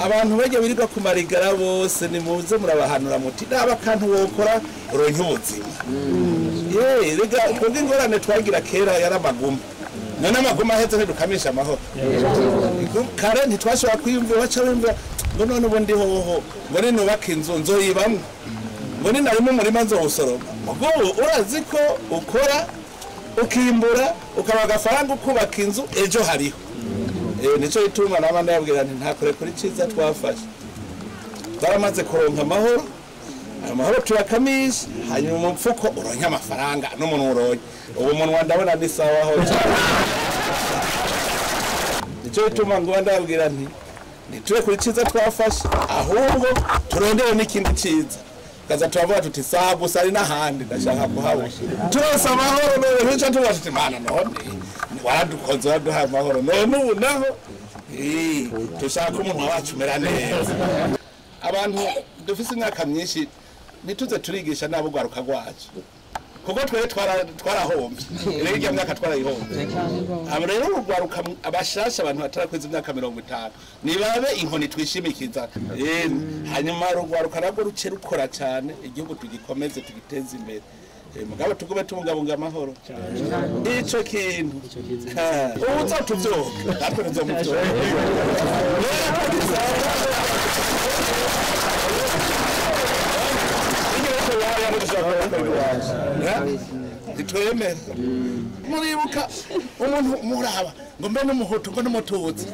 Abantu bajya birirwa ku marigara bose nimuze murabahanura muti naba kantu wokora uronke ubuzima. Rega twebwe ingorane twagira kera yari amaguma. None amaguma aheze ntidukamisha amahoro. Kare ntitwashobora kwiyumvira, baca biyumvira ngo none ubu ndi hoho, ngo ninubaka inzu nzoyibamwo, ngo ninarima umurima nzowusoroma. Ubwo urazi ko ukora ukimbura ukaba agafaranga ukubaka inzu ejo hariho. Nico gituma naba ndababwira nti ntakore kuri ciza twafashe. Twaramaze kuronka amahoro, ayo mahoro tuyakamisha, hanyuma umupfuko uronke amafaranga n'umuntu uronke. Ubu umunwa ndabona ni sawa ho cyane. Nico gituma ngo ndababwira nti ntitube kuri ciza twafashe, ahubwo turondere n'ikindi ciza. Kaza turavuga tuti saha gusa ari n'ahandi ndashaka kuhabona. Turose amahoro none ntico tuvuga tuti mana none waradukoze waraduhaye amahoro none ubu naho dushaka umunwa wacu umera neza. Abantu dufise imyaka myinshi ntituze turigisha nabo urwaruka rwacu, kuko twere twarahombye rero irya myaka twarayihombye. Abo rero urwaruka abashasha abantu batarakweza imyaka 50 nibabe inkoni twishimikiza, hanyuma urwaruka narwo ruce rukora cyane, igihugu tugikomeze tugiteze imbere. Mugabo tugume tubungabunga amahoro. Ico kintu uzotuvyoka natwe tuzomuvyoka. Ntitwemere. Muribuka umuntu muraba ngo mbe n'umuhutu ngo n'umututsi,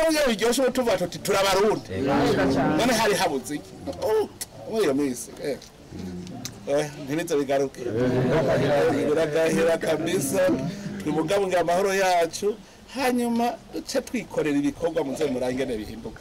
oya biryoshe ubu tuvuga tuti turabarundi, none hari habuze iki? Muri iyo minsi ntibize bigaruke, biragahera kabisa. Tubungabunge amahoro yacu, hanyuma duce twikorera ibikorwa muze murangene bihinduka.